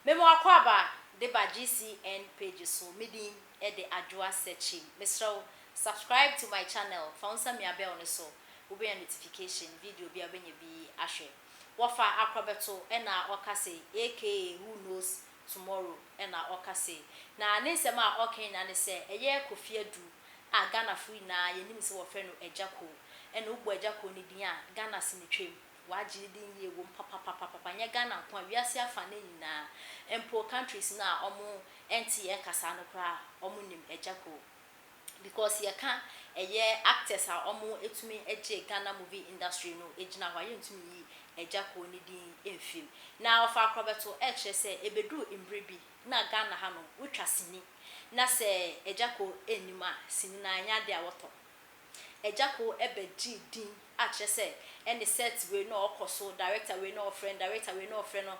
Mema w'akwaaba de ba GCN page so, me din de Adwoa Sekyim. Mesrɛ wo, subscribe to my channel, fa wo nsa mia bell no so, wobɛnya notification, video biara wobɛnya bi ahwɛ. Wɔfa Akorɔbɛto na ɔka sei, aka who knows tomorrow na ɔka sei. Na ne nsɛm a ɔka nyinaa ne sɛ, ɛyɛ Kofi Adu a Ghanafo nyinaa yɛnim sɛ wɔfrɛ no Agya Koo. Ɛna wobɔ Agya Koo no din a, Ghana sene twam. W'agye ne din yie wom papapapapa nyɛ Ghana nko a wiase afa ne nyinaa mpo, countries no a ɔmo ɛnte yɛn kasa no koraa, ɔmo nim Agya Koo because yɛka ɛyɛ actors a ɔmo etumi gye Ghana movie industry no egyina hɔ a, yɛntumi yi Agya Koo ne din mfim. Na ɔfa Akorɔbɛto ɛkyerɛ sɛ ebeduru mbere bi na Ghana ha no, wotwa sini na sɛ Agya Koo anim a, sini na ɛnyɛ ade a wɔtɔ. Agya Koo ɛbɛgye din akyerɛ sɛ ɛne set wei na ɔkɔ so, director wei na ɔfrɛ no, director wei na ɔfrɛ no.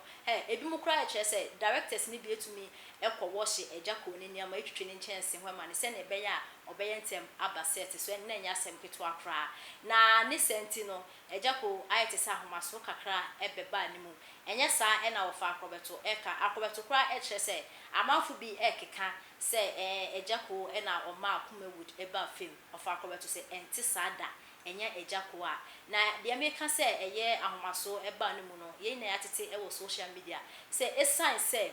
Ebi mu koraa kyerɛ sɛ directors ne bi etumi ɛkɔ wɔhyɛ Agya Koo ne nneɛma, etwitwi ne nkyɛnse ho ɛma ne sɛnea ɛbɛyɛ a ɔbɛyɛ ntɛm aba set so. Ɛno na ɛnyɛ asɛm ketewa koraa. Na ne sɛ nti no, Agya Koo ayɛ te sɛ ahomaso kakra ɛbɛba ne mu. Ɛnyɛ saa ɛna wɔfa Akorɔbɛto ɛka. Akorɔbɛto koraa ɛkyerɛ sɛ amanfo bi ɛkeka sɛ Agya Koo ɛna ɔmaa Kumawood ɛba fam. Ɔfa Akorɔbɛto sɛ ɛnte saa da, ɛnyɛ Agya Koo a. Na deɛ meka sɛ ɛyɛ ahomaso ɛbaa ne mu no, yɛn nyinaa yɛatete ɛwɔ social media sɛ ɛsiane sɛ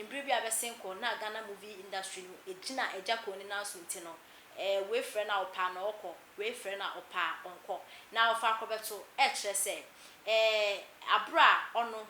mbere bi a bɛsen kɔ na Ghana movie industry no egyina Agya Koo ne nan so nti no, wei frɛ no a ɔpaa na ɔkɔ, wei frɛ no a ɔpaa ɔnkɔ. Na ɔfa Akorɔbɛto ɛkyerɛ sɛ abere a ɔno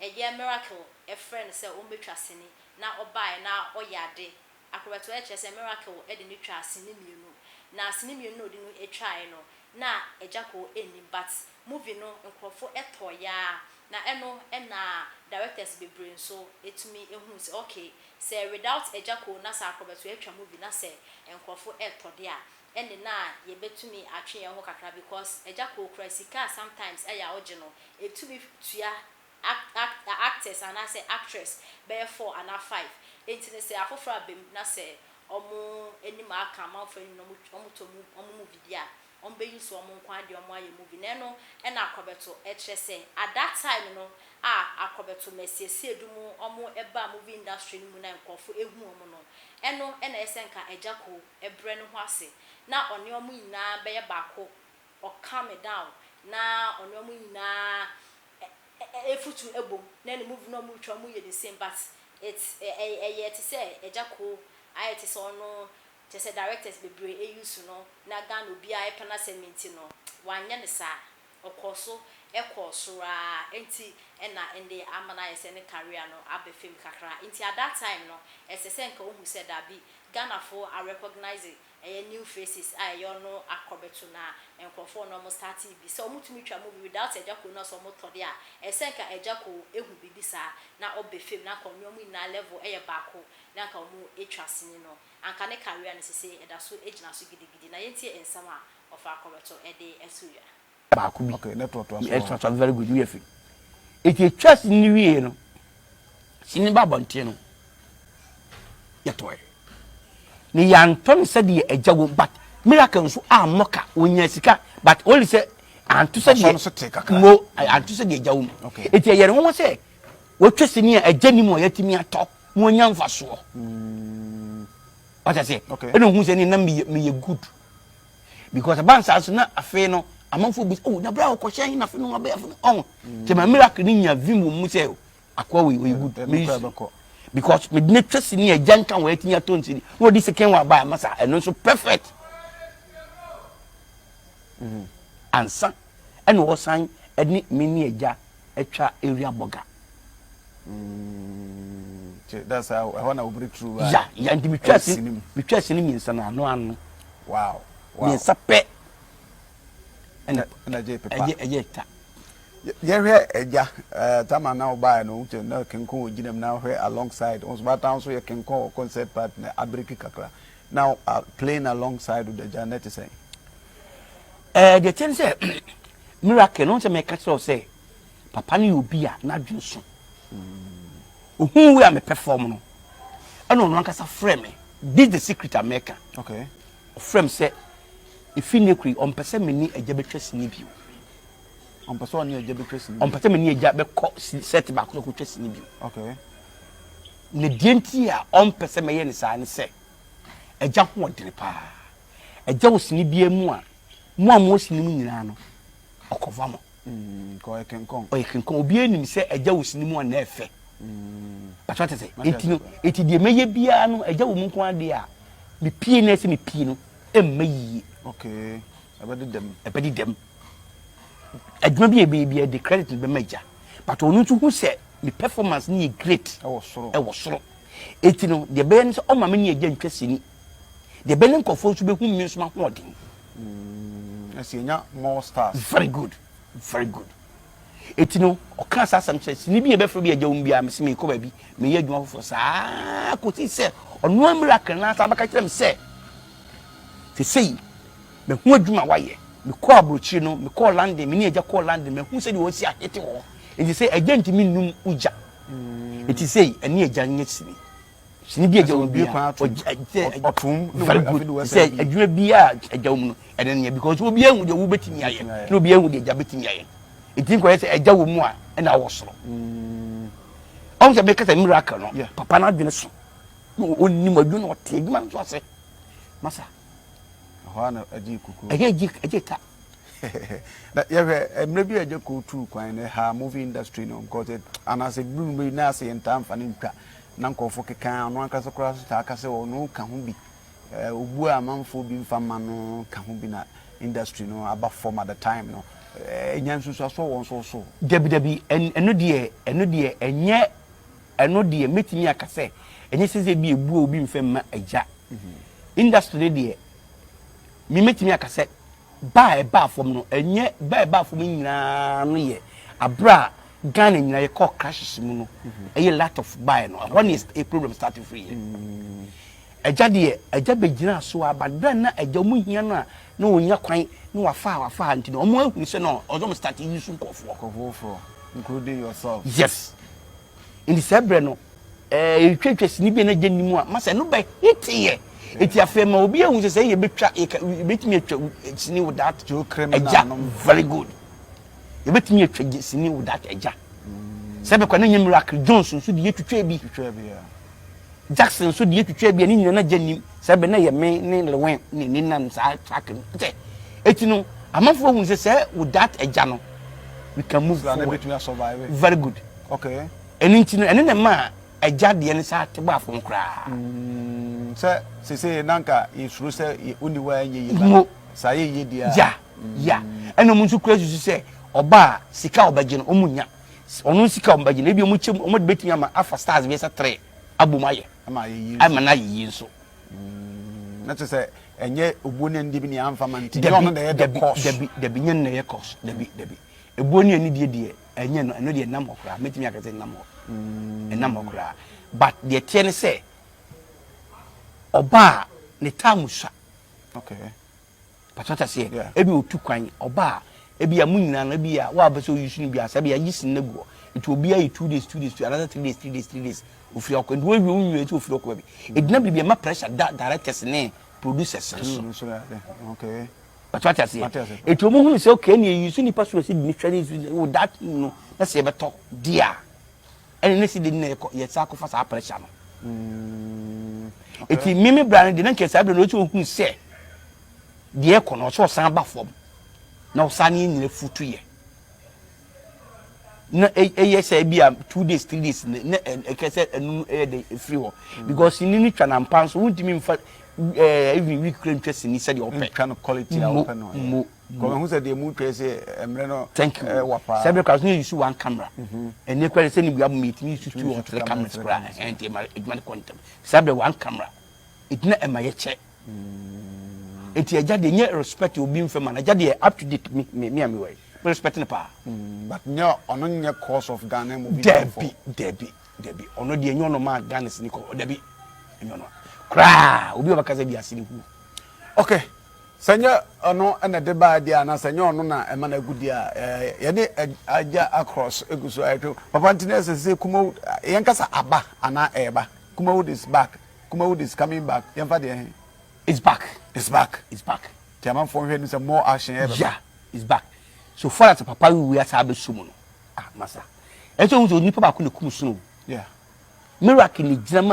ɛyɛ Miracle ɛfrɛ no sɛ ɔmbɛtwa sini na ɔbaeɛ na ɔyɛ ade, Akorɔbɛto ɛkyerɛ sɛ Miracle ɛde no twa sini mmienu, na sini mmienu na ɔde no atwaeɛ no na Agya Koo ɛnnim, but movie no nkurɔfo ɛtɔ yaa. Na ɛno ɛna directors bebree nso etumi ehu sɛ okay, sɛ without Agya Koo na sɛ Akorɔbɛto atwa movie na sɛ nkurɔfo ɛtɔ de a, ɛne na yɛbɛtumi atwe yɛn ho kakra, because Agya Koo kura sika a sometimes ɛyɛ a ɔgye no etumi tua actors anaasɛ actress bɛyɛ four anaa five. Enti ne sɛ afoforɔ abɛm na sɛ ɔmo anim aka amanfoɔ anim na ɔmo tɔ mu ɔmo movie di a, ɔmo bɛyi so ɔmo nko adeɛ ɔmo ayɛ movie. Na ɛno ɛna Akorɔbɛto ɛkyerɛ sɛ at that time no a Akorɔbɛto mɛsiesie du mu ɔmo ɛba movie industry no mu na nkurɔfo ehu ɔmo no, ɛno ɛna ɛsɛ nka Agya Koo ɛbrɛ ne ho ase na ɔne ɔmo nyinaa bɛyɛ baako, ɔcalm down na ɔne ɔmo nyinaa efutu ebom na ne movie na ɔmo twa, ɔmo yɛ the same. But it's ɛyɛ te sɛ Agya Koo ayɛ te sɛ ɔno kyerɛ sɛ directors bebree eyi so no na Ghana obiara ɛpɛ n'asɛm nti no, wanyɛ ne saa, ɔkɔ so ɛkɔ soro a nti ɛna ɛnde ama no ayɛ sɛ ne career no aba fam kakra. Nti at that time no, ɛsɛ sɛ nka ohu sɛ dabi, Ghanafoɔ a recognize ɛyɛ new faces a ɛyɛ ɔno Akɔbɛto na nkurɔfoɔ no ɔmo start bi sɛ ɔmo tumi twa movie without Agya Koo no sɛ ɔmo tɔ de a, ɛsɛ nka Agya Koo ehu biribi saa na ɔbɛ fam na nka ɔne ɔmo nyinaa level ɛyɛ baako na nka ɔmo etwa sini no, anka ne career no sese ɛda so egyina so gidigidi. Na yɛntie nsɛm a ɔfa Akɔbɛto ɛde ɛto dwa. Baako bi. Okay, ne toatoa so. Ɛtoatoa, very good. Wiɛ fi eti etwa sini wie no, sini ba abɔnten no, yɛtɔɛ ne yɛantɔ no sɛdeɛ agya wɔ, but Miracle nso ammɔ ka, wɔnya sika, but only sɛ anto Ɔsɔ no so te kakra. Mo anto sɛdeɛ agya wɔ mu. Eti ɛyɛ ne ho sɛ wɔtwa sini a agya nim a yɛatumi atɔ na wɔnya mfasoɔ wata sɛ ɛna ohun sɛ ne na meyɛ good, because ɛba nsa so na afei no amanfoɔ bi, oh, na bere a wɔkɔhyɛ na afei no wɔabɛyɛ afei no ɔho kyɛ ma Miracle ne nya vim wɔ mu sɛ akoa wei ɔyɛ good. Ɛno meyi koraa so bɛkɔ. Because mede ne twa sini a agya nka wɔ atumi atɔ nsini na wɔde second one ba ama saa, ɛno nso perfect ansa ɛna wɔsan ɛne me ne agya atwa Area Bɔga. Nti that's how ɛhɔ na wo breakthrough ba. Ya nti metwa Ɛwɔ sini sini mu. Metwa sini mmiɛnsa no ano mmiɛnsa pɛ ɛna ɛna gye pepa. Ɛgye ta. Yɛhwɛ agya tama na ɔbaeɛ no, wokyɛ na Kenkon wɔ gyina mu na wohwɛ alongside wo nso bata nso yɛ Kenkon wɔ concert part na abiriki kakra na playing alongside with agya na ɛte sɛn? Deɛ kyɛn sɛ Miracle no sɛ mɛka kyerɛ wo sɛ papa no yɛ obi a n'adwene so ohun wei a mepɛ fam no, ɛna ɔno ankasa frɛ me. This the secret a mɛka. Ɔfrɛ me sɛ efi ne kuri ɔmpɛ sɛ me ne agya bɛtwa sini bio. Ɔmpɛ sɛ ɔne agya bɛtwa sini. Ɔmpɛ sɛ me ne agya bɛkɔ set baako sɛ kɔtwa sini bio. Okay. Na deɛ nti a ɔmpɛ sɛ mɛyɛ ne saa ne sɛ, agya ho ɔdene paa. Agya wɔ sini biara mu a, mo a mowɔ sini mu nyinaa no, ɔkɔva mo. Ɔyɛ kenkɔn. Ɔyɛ kenkɔn. Obiara nim sɛ agya wɔ sini mu a na ɛfɛ. Pàtó ate sɛ, eti no, eti deɛ mɛyɛ biara no, agya wɔ mu nko ara deɛ a, mepie na ɛsɛ mepie no, ɛmma yie. Okay. Ɛbɛde dɛm. Ɛbɛde dɛm. Adwuma bi a ɛbɛyɛ biara de credit no bɛma agya. But ɔno nso hu sɛ me performance no yɛ great. Ɛwɔ soro. Ɛwɔ soro. Eti no, deɛ ɛbɛyɛ ne sɛ ɔma me ne agya ntwa sini. Deɛ ɛbɛyɛ ne nkurɔfoɔ nso bɛhu me nso m'ahoɔden. Ɛsɛ yɛnya more stars. Very good. Very good. Eti no, ɔkaa saa asɛm kyerɛ sini bi a ɛbɛfrɛ bi agya wɔm biara, mese meekɔ baabi, meyɛ adwuma foforɔ saa kɔsi sɛ ɔno ara miracle no asan bɛka kyerɛ me sɛ, sesei mahu adwuma a wayɛ. Mekɔɔ aburokyire no, mekɔɔ London, me ne agya kɔɔ London, mahu sɛdeɛ wɔsi ahete hɔ. Enti sɛ agya ntumi nnum ogya. Enti sei, ɛne agya nyɛ sini. Sini bi agya wɔ bi a, ɔtum. Very good. Sɛ adwuma bi a agya wɔ mu no, ɛne neɛ because obi ahu deɛ wobɛtumi ayɛ, na obi ahu deɛ agya bɛtumi ayɛ. Enti nkɔyɛ sɛ agya wɔ mu a, ɛna awɔ soro. Ɔhu sɛ meka sɛ miracle no, papa no adwene so. Na ɔnim adwuma na ɔte adwuma no so ase. Masa. Ɛhɔ ara na ɛgyee kukuo. Ɛyɛ gye ɛgye ta. Na yɛhwɛ mmerɛ bi a ɛgye koo tuu kwan no ɛha movie industry no because anaasɛ duru mmerɛ bi na asɛ yɛntaa mfa no ntwa na nkurɔfoɔ keka ɔno ankasa koraa so taa ka sɛ ɔno ka ho bi obu a amanfoɔ bi mfa mma no ka ho bi na industry no aba fam at the time no ɛnya nsunsuasoɔ wɔ nso so. Dabi dabi ɛno deɛ ɛno deɛ ɛnyɛ ɛno deɛ mɛtumi aka sɛ ɛnyɛ sɛ sɛ bi ebu a obi mfa mma agya Industry no deɛ, me mɛtumi aka sɛ ba a ɛbaa fam no, ɛnyɛ ba a ɛbaa fam nyinaa no yɛ aberɛ a Ghana nyinaa yɛkɔɔ crashes mu no, ɛyɛ lot of baeɛ no, ɛhɔ ne yɛ problem start firi yɛ. Agya deɛ, agya bɛgyinaa so a, but berɛ a na agya wɔn hia no a, na wɔnya kwan na wafa ha wafa ha nti no, wɔn ahunu sɛ no, ɔsɛ wɔn start use nkurɔfoɔ. Nkurɔfoɔ foforɔ, including yourself. Yes. Nti saa berɛ no, ɛɛ yɛtwatwa sini bi a na gya nni mu a, masa ɛno bɛ hit yɛ. Nti afei ma obi ahu sɛ sɛ yɛbɛtwa yɛka yɛbɛtumi atwa sini without agya. Very good. Yɛbɛtumi atwa sini without agya. Sɛ bɛkɔ na nyɛ miracle Jones nso de yɛtwitwa bi. Jackson nso de yɛtwitwa bi a ne nyina na gya nnim. Sɛ bɛ na yɛ me ne Lewin ne ne nam saa track no. Sɛ eti no amanfoɔ ahu sɛ sɛ without agya no we can move forward. Very good. Okay. Ɛno nti no, ɛno na ɛmaa agya deɛ no saa te bɔ afɔm koraa. Mm, sɛ sese na nka yɛsuro sɛ wonni hɔ a ɛnyɛ yie ba. Mo. Saa yɛ yie deɛ a. Ya, ya. Ɛna wɔn nso kura susu sɛ ɔba a sika a ɔbɛgye no wɔn nya. Ɔno sika a ɔbɛgye no ebi wɔn kyɛ mu wɔn de bɛtumi ama afa stars bɛyɛ sɛ tere abom ayɛ. Ama ayɛ yie nso. Ama no ayɛ yie nso. Mm, na kyerɛ sɛ ɛnyɛ obuo ne anidie bi na yɛamfa ma nti. Nyɛ ɔno na ɛyɛ the cause. Dabi, dabi, nyɛ no na ɛyɛ cause. Dabi, dabi. Ebuo ne anidie deɛ ɛnyɛ no ɛno deɛ ɛnam hɔ koraa mɛtumi aka sɛ ɛnam hɔ ɛnam hɔ koraa but deɛ teɛ ne sɛ ɔbaa ne taa sua okay pàtó ta seɛ ebi otu kwan ɔbaa ebi a mu nyinaa no ebi a wa bɛ sɛ oyi sunu bi asa ebi a yi sini gu hɔ nti obi ayi 2 days 2 days two another 3 days 3 days 3 days ofiri ɔkɔ nti wɔn wie wɔn wie nti ofiri ɔkɔ baabi edina biribi ɛma pressure da directors ne producers no so okay. But wate aseɛ? Eti wɔn hunu sɛ okay ɛna eyi so nipa so ɛsi di ne hwɛ ne nsu wɔ that team no na sɛ yɛbɛtɔ di a ɛna ne si de ne yɛkɔ yɛsa akɔfa saa pressure no. Eti mimi bra no de na nka saa bere no ɔsɛ ohunu sɛ deɛ ɛkɔ no ɔsɛ ɔsan ba fam na ɔsan ne nyina futu yɛ. Na ɛyɛ sɛ ebi a 2 days 3 days na ɛkɛ sɛ ɛnu ɛyɛ de efiri hɔ because sini no twa na mpa nso wontumi nfa even week kura ntwa sini sɛdeɛ ɔpɛ. Ntwa no quality a ɔpɛ no. Mo mo. Kɔmi sɛ deɛ mu twa sɛ mmerɛ no. Thank you. Ɛwɔ paa. Sɛ ɛbɛrɛ kora so ne use one camera. Ɛnɛ kora sɛ ne bi abom yɛtumi use two or three cameras kora ɛn ti ɛma adwuma no kɔ ntɛm. Sɛ ɛbɛrɛ one camera ɛgyina ɛma yɛ kyɛ. Eti agya deɛ nyɛ respect obi nfɛ ma no agya deɛ up to date me me me a me wɔ yi me respect no paa. But nyɛ ɔno nyɛ cause of Ghana movie downfall. Dabi dabi dabi ɔno deɛ nyɛ ɔno maa Ghana sini kɔ dabi nyɛ ɔno koraa obi a ɔbɛka sɛ bi asini hu. Okay sɛ nyɛ ɔno na ɛde baa deɛ anaa sɛ nyɛ ɔno na ɛma no agu deɛ a yɛne agya across egu so ayɛtwe papa nti na ɛsɛ sɛ Kumawood yɛnkasa aba anaa ɛɛba Kumawood is back Kumawood is coming back yɛmfa deɛ he. It's back. It's back. It's back. Ti amanfoɔ nhwɛ ni sɛ more action ɛbɛba. Yeah, it's back. So far as papa wei asa abɛso mu no, ah, masa, ɛsɛ ohun sɛ onipa baako na kum sono. Miracle ne gyina mu a.